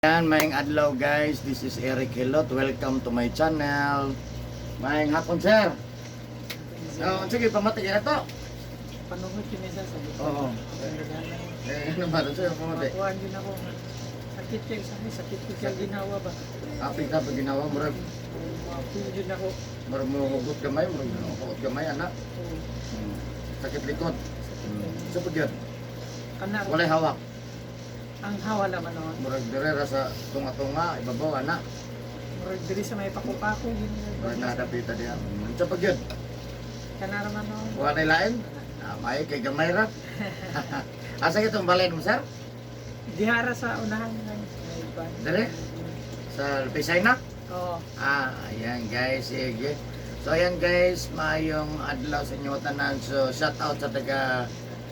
Ayan, maayong adlaw, guys. This is Eric Hilot. Welcome to my channel. Maayong hapon, sir. Oh, sige, pamati na to. Panungot yun isa sa bukan. Oo. Eh, ano ba ito, sir? Pamati. Makuhaan din ako. Sakit kayo sa akin, sakit ko kaya ginawa ba? Api ka pag ginawa, murag, Mapil yun ako. Murag mo hugot gamay, murag hugot gamay, anak. Oo. Sakit likod. Sakit kayo. Sa pag yun, Kana, walay hawak. Ang hawa naman noon. Murag dire ra sa tunga-tunga, ibabaw, anak. Murag diri sa may paku-paku. Murag nadapita diya. Sa pag yun, Kana raman noon. wala lain. Ah, may kay gamay ra. Asa kitong balay mo, sir? Dihara sa unahan ng may ban. Dire? Sa Pisayna? Oo. Ah, ayan guys, sige. So ayan guys, maayong adlaw sa inyo tanan. So shout out sa taga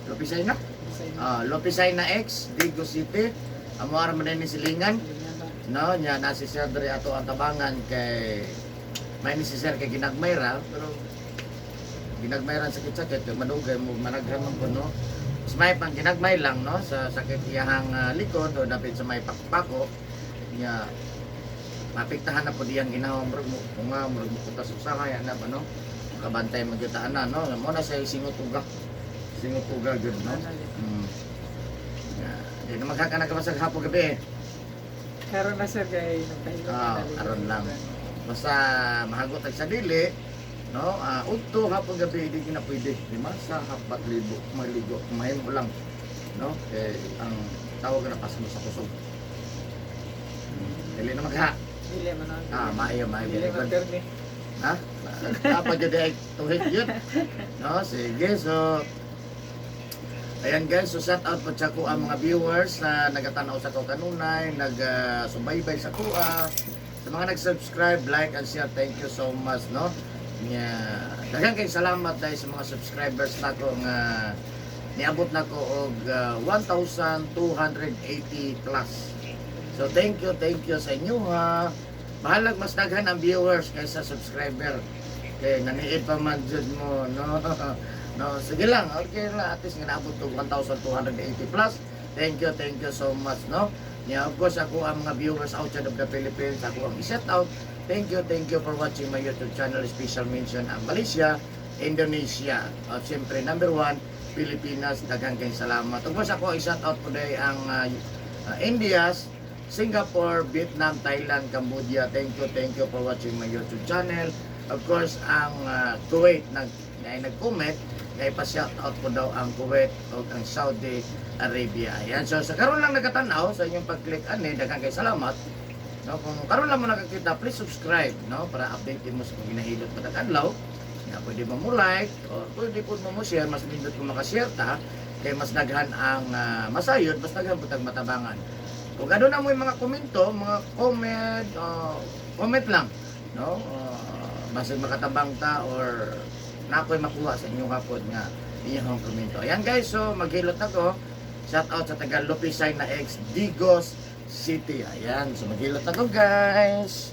Lopisayna. Sa inyo. Ah, Lopisayna X, Digo City. Amuar man din ni silingan. No, nya na si Sir diri ato ang tabangan kay may ni si Sir kay ginagmay ra, pero ginagmay ra ang sakit-sakit kay madugay mo managhan man kuno. Mas may pang ginagmay lang, no, sa sakit iyahang likod o dapit sa may pakpako nya mapiktahan na po diyang ginawa, murag mo nga murag mo kutas usahay ana ba, no, makabantay man gyud ta ana, no. Mo na sa singot uga, singot uga gyud, no. Yeah. Di na magkakana ka ba sa hapon gabi eh. Karon na, sir, kay nagpahilot Oo, na karon lang. Basta mahagot ang sa dili, no? Ah, udto hapon gabi di na pwede. Lima sa hapat libo maligo, mahimo lang, no? Kay ang tawag na pasmo sa kusog. Dili na magha. Dili man noon. Ah, maayo, maayo. Dili Very man good. permi. Ha? Dapat yun ay tuhig yun. No, sige. So, ayan guys, so shout out po sa ko ang mga viewers na nagatanaw sa ko kanunay, nagsubaybay sa kuha, sa mga nag-subscribe, like, and share, thank you so much, no? Nya, daghan kay salamat dahil sa mga subscribers nako nga niabot nako og 1,280 plus. So thank you sa inyo ha. Bahalag mas daghan ang viewers kaysa subscriber. Kay naniid pa man jud mo, no. No, sige lang. Okay lang, at least nga naabot og 1,280 plus. Thank you so much, no. Yeah, of course, ako ang mga viewers outside of the Philippines, ako ang i-shout out. Thank you for watching my YouTube channel. Special mention ang Malaysia, Indonesia. At siyempre, number one, Pilipinas. Daghang kayong salamat. Of course, ako i-shout out today ang Indias, Singapore, Vietnam, Thailand, Cambodia. Thank you for watching my YouTube channel. Of course, ang Kuwait nag na nag-comment na ipa-shout out ko daw ang Kuwait o ang Saudi Arabia. Ayan, so sa karon lang nagkatanaw sa inyong pag-click ani, daghang kay salamat. No, kung karon lang mo nakakita, please subscribe, no, para update mo sa kung ginahilot matag adlaw. Nga pwede mo mo like or pwede po mo mo share, mas nindot kung makashare ta kay mas daghan ang masayod, mas daghan putag matabangan. Kung ano na mo yung mga komento, mga comment, comment lang, no? Basig makatabang ta or na ako'y makuha sa inyong hapon nga inyong komento. Ayan guys, so maghilot ako. Shout out sa taga Lupisay na ex Digos City. Ayan, so maghilot ako, guys.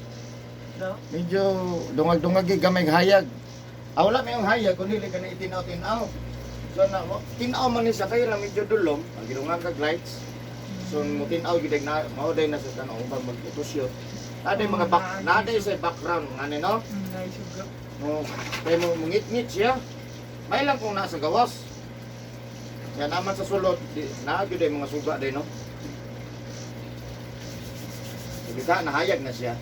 No? Medyo dungag-dungag gyud gamay hayag. Ah, wala may yung hayag kun dili ka na itinaw-tinaw. So na tinaw man ni siya kay lang medyo dulom, ang gidungan kag lights. So mo tinaw gid na mao day na sa tan-aw pag mag-photoshoot. Naday mga back, naday sa background ngani, no. Nice suga. Mo kay mo mungit-ngit siya. May lang kung nasa gawas. Yan naman sa sulod, di, naa gyud ay mga suga day, no. Sige ka, nahayag na siya.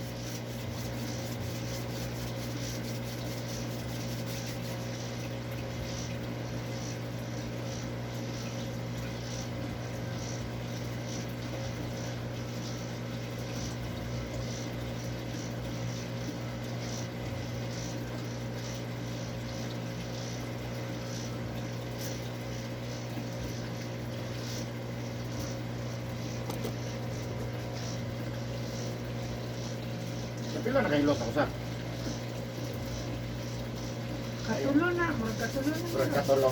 Sa pila na kahilot ako sa? Katulo na, murag katulo na. Murag katulo.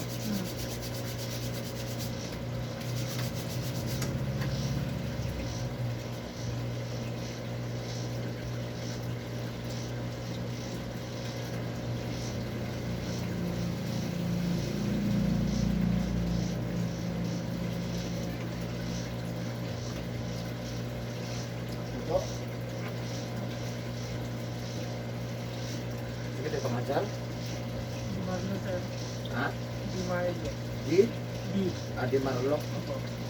Ito. Sige, tayo pangadyan. Di Marlo, sir. Ha? Di Marlo. Di? D. Ah, di Marlo. Opo.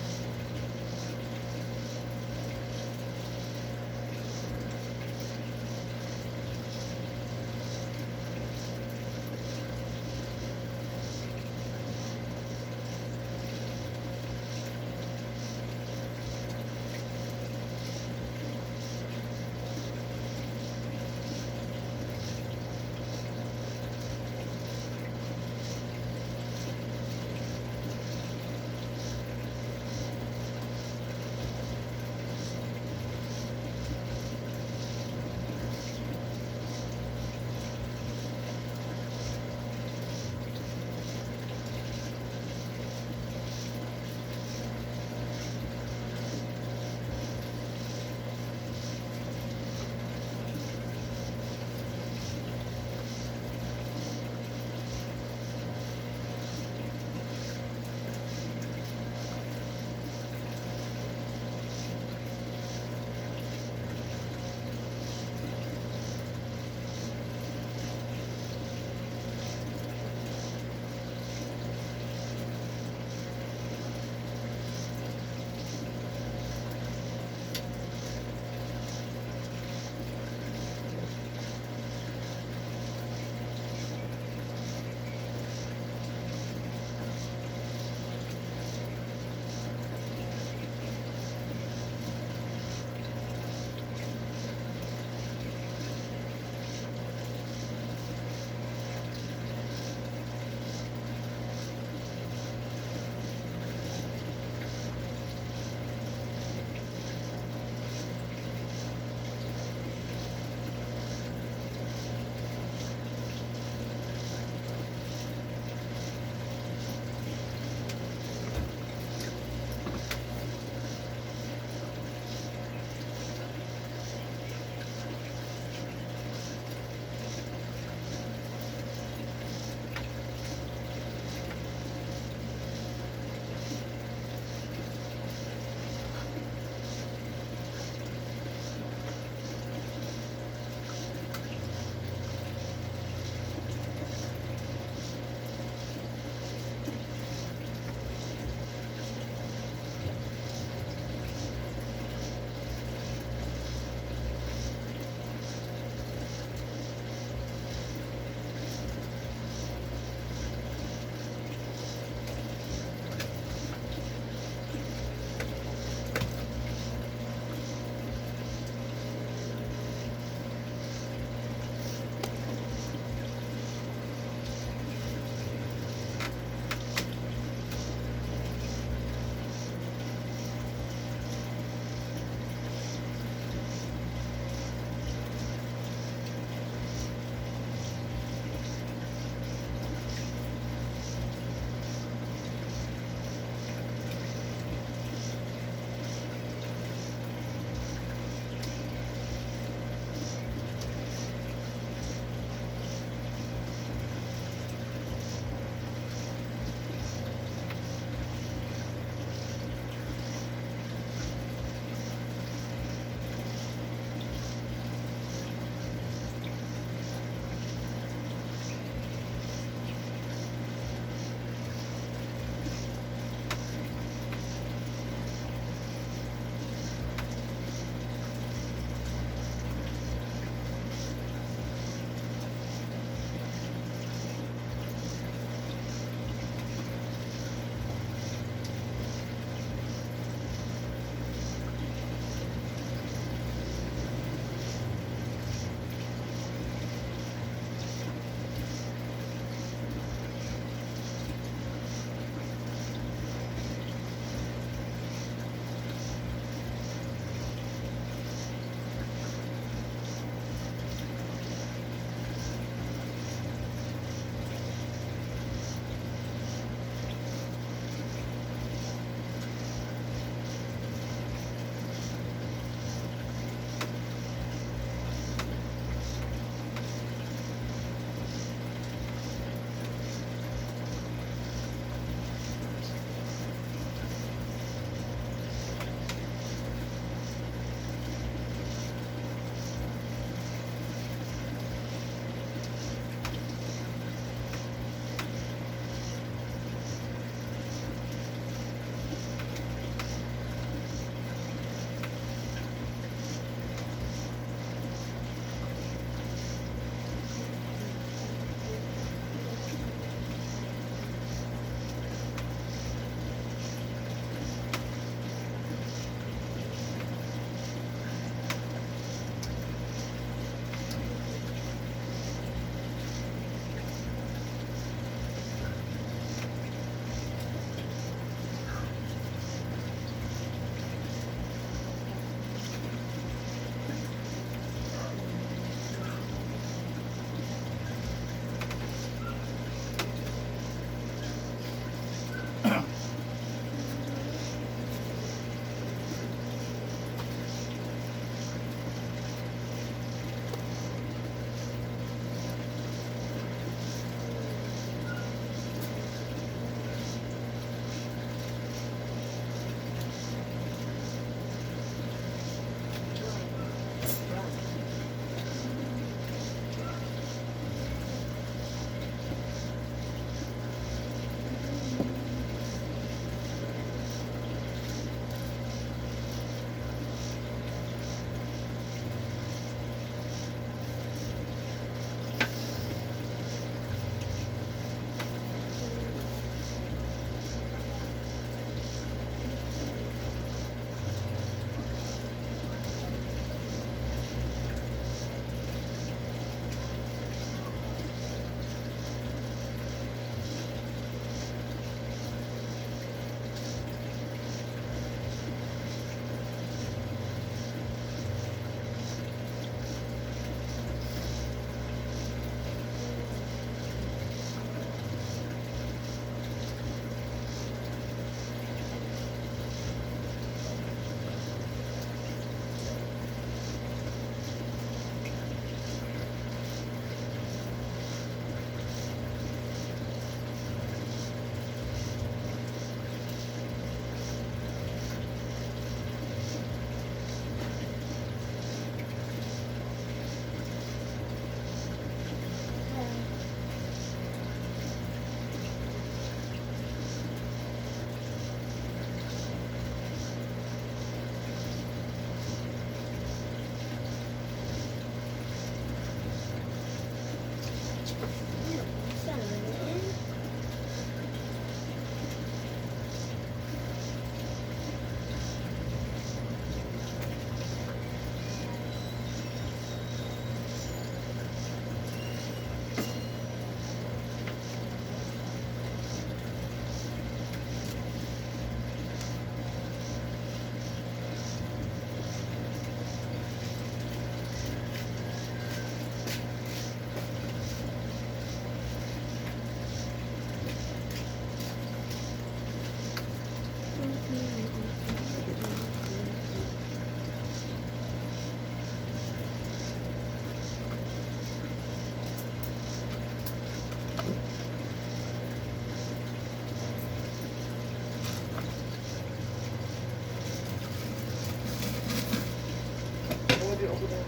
Gud.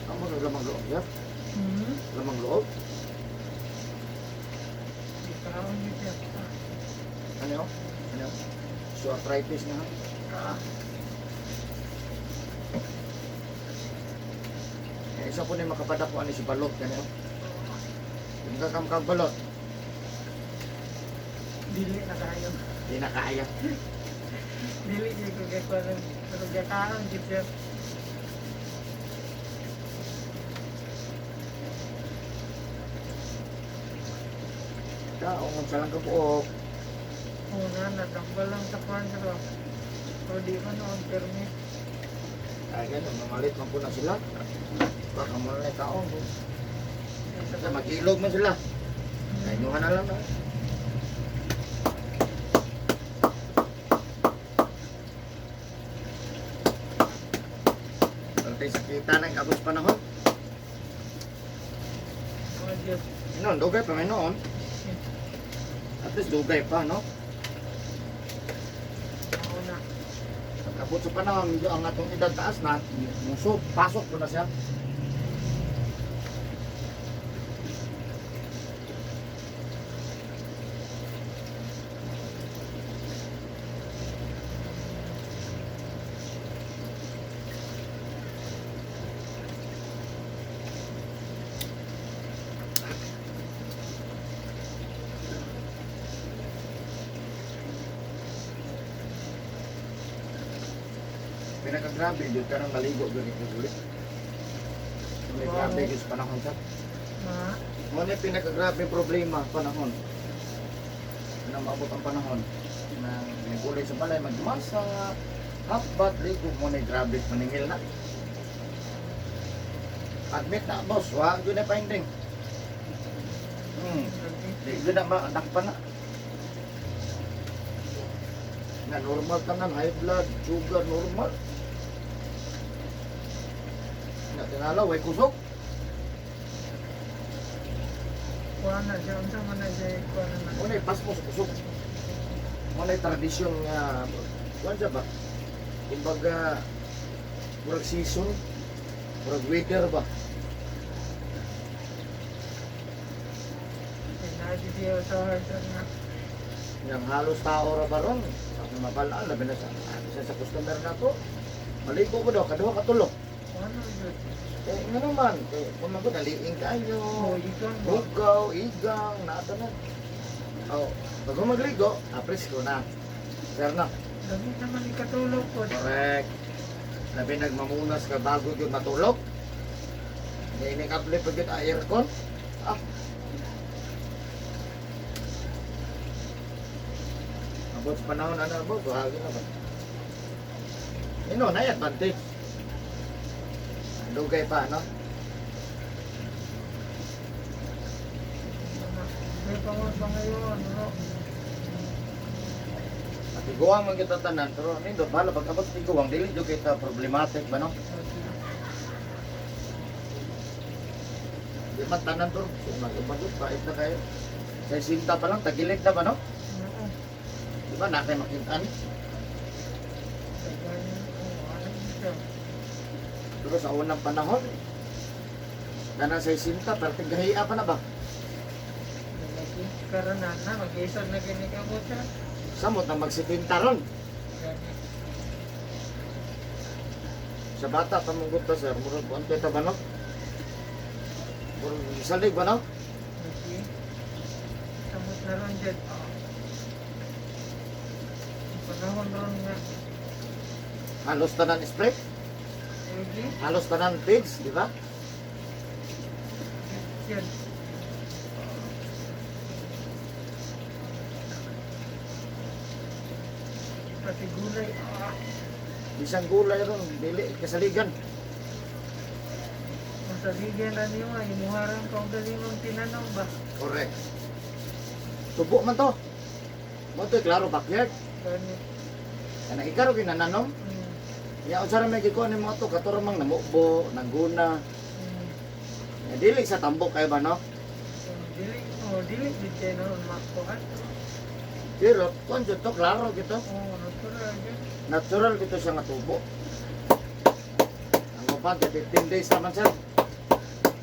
Ang mga lamang loob, ya? Hmm. Lamang loob? Ikaw ni sir. Ano yun? Ano yun? So arthritis na, ha? Ah, Eh, isa po na yung makapadako ani si balot kanyo. Yung kakamkang balot, dili na kayo. di na kaya. Dili gyud ko kay kuan pero gakaon gid sir. Kaon sa lang kabuok. Una natambal lang sa kuan sir. O di man on permit. Ay, ganun, mamalit man po na sila. Baka mo na kaon. Sa mag-ilog man sila. Ay, inuha na lang na. Antay sakita ng kabos panahon. Mga Diyos. Noon, dugay pa may noon. At least dugay pa, no? Ako na. Pag-abot sa panahon, medyo ang atong edad taas na, muso, pasok ko na siya. Pinakagrabe, yun ka nang maligo ganito ulit. May grabe yun sa panahon sir. Ma, Muna yung pinakagrabe problema panahon. Ano maabot ang panahon na may kulay sa balay, magmasa, half bath, ligo mo na grabe maningil na. Admit na boss, wa gyud na finding. Lagi. Di gyud na matakpan na. Na normal tanan, high blood, sugar normal. Na tinalaw, way kusog. Kuha na siya. Unsa man na siya, kuha na na. Muna pas mo sa kusog. Muna tradisyon nga kuan siya ba? Kumbaga murag season, murag weather ba? Kaya na siya sa heart na. Yang halos tao ra ba ron? Sa akong mabalaan, labi na sa, sa, sa customer na to. Maligo ko daw, kaduha katulo. Kuha na yun. Eh, nga naman, eh, kung mago, naliing kayo. Oh, ikaw ba? Bugaw, igang, naata na. Oh, pag magligo, apresko na. Sir na. Lagi naman ikatulog ko. Correct. Labi nagmamunas ka bago yun matulog. Hindi ini kable pag yun aircon. Ah. Abot sa panahon ano abot, bahagi na ba? Ino, na advantage. Dugay pa, no? May pangon pa ngayon, no? Matiguang man kita tanan, pero nindot, bahala pag abot sa tiguang, dili jud kita problematic ba, no? Di man tanan to, mag-abot, pait na kayo. Sa sinta pa lang, tagilid na ba, no? Oo. Di ba, na kayo makitaan? Tagal, oo, ano siya? Pero sa unang panahon, kanang sa sinta, pero tigahia pa na ba? Lagi. Karon na na, mag-isod na gini ka po siya. Samot na magsitinta ron. Gani. Sa bata, pamunggot ta, sir. Murag, buwan ta ba, no? Murag, salig ba, no? Lagi. Samot na ron dyan. Ang panahon ron nga. Halos tanan spray, Lagi. halos tanan pigs, di ba? Yan. Pati gulay. Ah, Isang gulay ron, dili, kasaligan. masaligyan na niyo ay imuharang kang galimang tinanaw ba? Correct. Tubo man to. Mo to, klaro, backyard. Gani. Kana ikaro kinananom. Ya unsa ra may gikuha ni mga to kato ra mang namukbo, nangguna. Ya, dili sa tambok kay ba no? Oh, dili, oh, dili, di kayo na makuha. Pero kuan jud to klaro gito. Oh, natural yun. Natural gito siya nga tubo. Ang uban 15 days naman sir.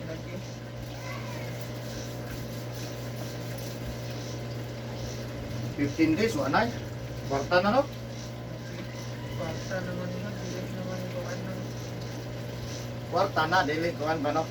Lagi. 15 days wa nay. Kwarta na no. Kwarta naman yun, dili naman ko ano. Kwarta na dili kuan ba no.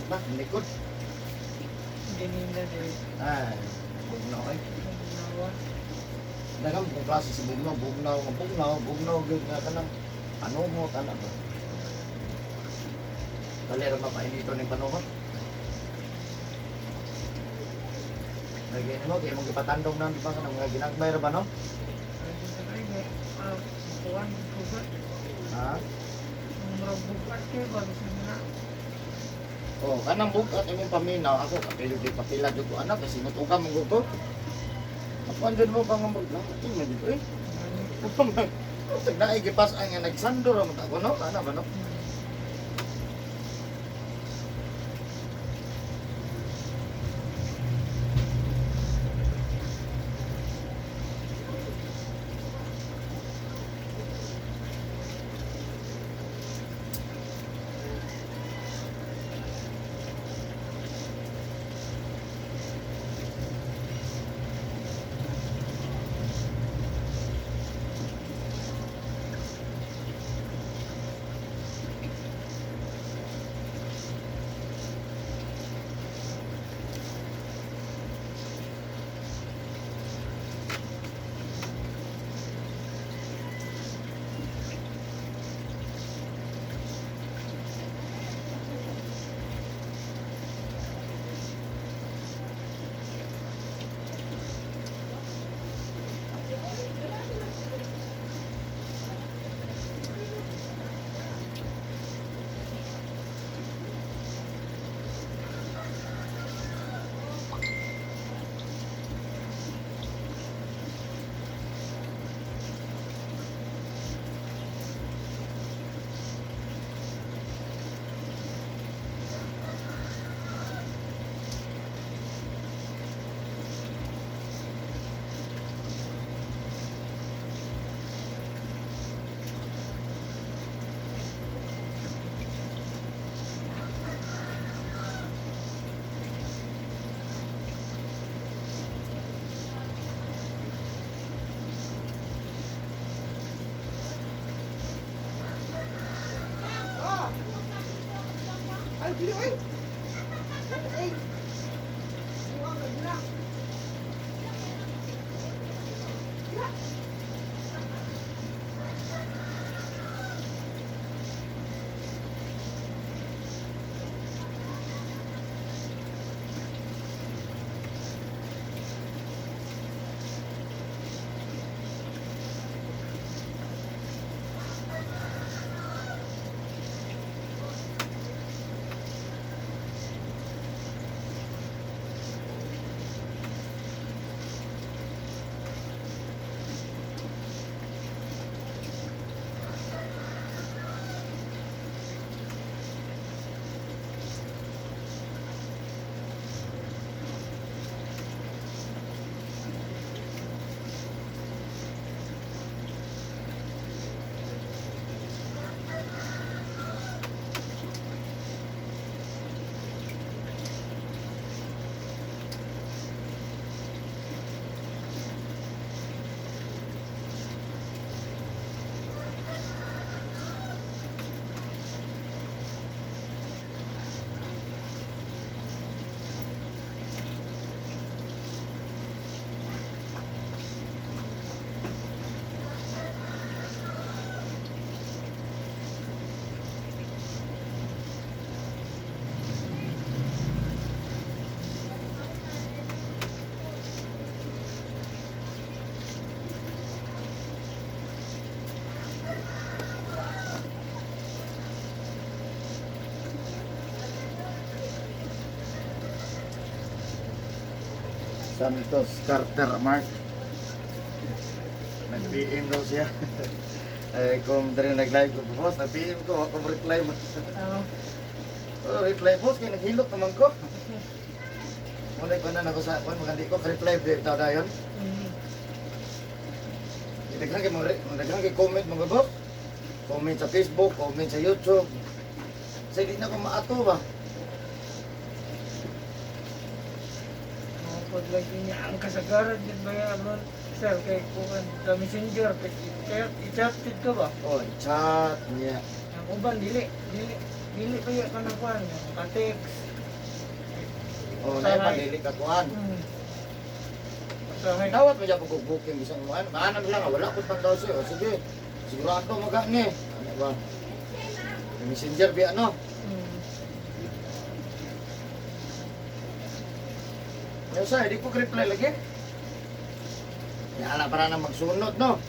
Na, likod. Ganina din. Ay, bugnaw ay. Bugnawa. Daghang kung klase sa bugnaw, bugnaw nga bugnaw, bugnaw gyud nga kanang panuhot ana ba. Dali ra mapainito ning panuhot. Lagi mo kay imong gipatandong na di ba kanang mga ginagmay ra ba, no? Ay, sa kay ah, kuan bugat. Ha? Murag bugat kay ba bisan na. Oh, kanang bugat imong paminaw ako kapilo di kapila jud ko anak kasi mutuka mong guto. Apan jud mo pang mag lahat man jud eh. Tag naay gipas ang nga nagsando ra man ta ko, no? Ana ba, no? Ay, dili ay. Ay. Santos Carter Mark. Nag-PM daw siya. Eh, kung diri nag-live ko, boss, nag-PM ko, ako reply mo. Ah, Oh, reply boss, kay naghilok naman ko. Muna ko na ako sa kuan, mga di ko reply di tao dayon. Daghan kay mga daghan kay comment mga boss. Comment sa Facebook, comment sa YouTube. Sa di na ko maato ba. Mga paglagi niya ang kasagaran din ba yan ron? Sir, kay kuan sa messenger kay i-chat, i-chat jud ka ba? Oh, chat niya. Ang uban dili, dili, dili pa yan kanang kuan, ka-text. Oh, na pa dili ka kuan. Usahay. Dawat mo dyan pag booking isang mo. Ano, maanan lang, wala ko pang daw siya. O sige, sigurado magani. Ano ba? May Messenger bi ano? Yo sa, di ko reply lagi. Yala para na magsunod no.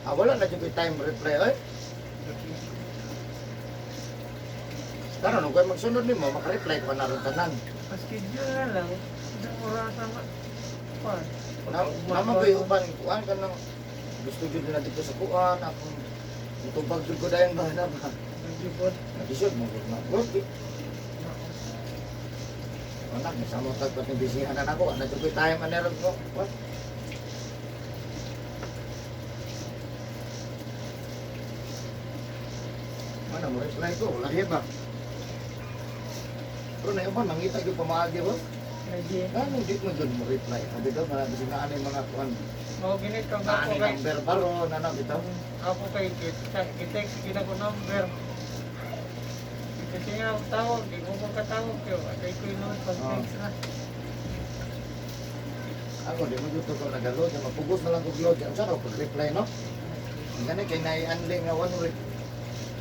Ah, wala na jud ko'y time reply oy. Karon nung ko'y magsunod nimo, maka-reply ko na ron tanan. Paschedule na lang. Isang oras na kuan. Na naman ko'y uban kuan ka nang gusto jud na dito sa kuan akong mutubag jud ko dayon ba na ba. Nagjupot. Nagisod mo gud na. Good. Anak, sa mo tag pati bisihan na nako, ana jud ko'y time ana ron ko. What? Mana mo reply ko, wala ba? Pero na uban mangita gyud pamaagi ba? Lagi. Ano di mo jud mo reply? Sabi daw para bisig na ani mga kuan. Mao ginit kang Na ako ani kay number baro na na bitaw. ako kay gitext gina ko number. Kasi nga ako tawag, di mo ko katawag yo. Atay ko yun pag text na. Ako di mo jud to ko nagaload, mapugos na lang ko load. Unsa raw pag-reply no? Ang gani kay nai-unli nga one week.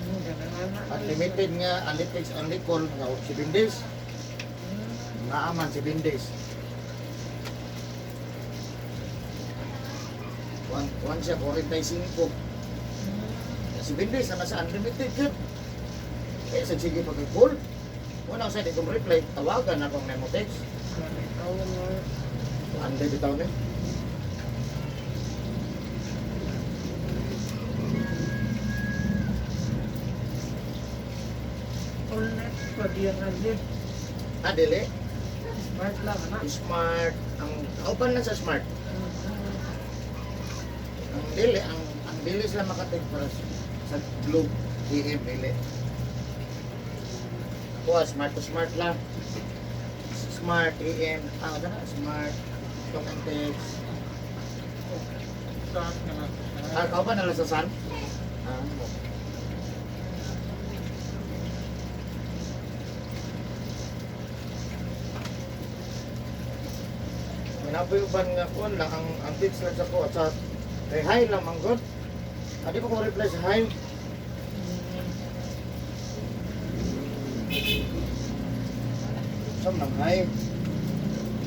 Ganun na. Unlimited nga, only text, only call, nga 7 days. Naaman 7 days. One, one siya, 45. 7 days na nasa unlimited yun. Kaya sa sige pag-call. Una sa di kong reply, tawagan akong memo text. Ganit tawag mo. Unli bitaw ni. All night pa diyan na. Ah, dili. Smart lang ana. Smart. Ang open lang sa smart. Ang dili, ang dili sila makatig para sa Globe DM dili. Ako, smart to smart lang. Smart AM, ah, ano na, smart talk and text. Saan ka na? Ah, kau ba nala sa Sun? Ah, okay. Minapoy uban nga kuan lang ang tips lang sa ko at sa kay hi lang manggod. Adi ko ko reply sa hi. Sam nang hi.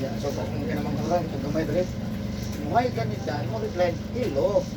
Ya, so kung ina mang ulan ang gamay dre. Mo hi ganit daan mo reply hello.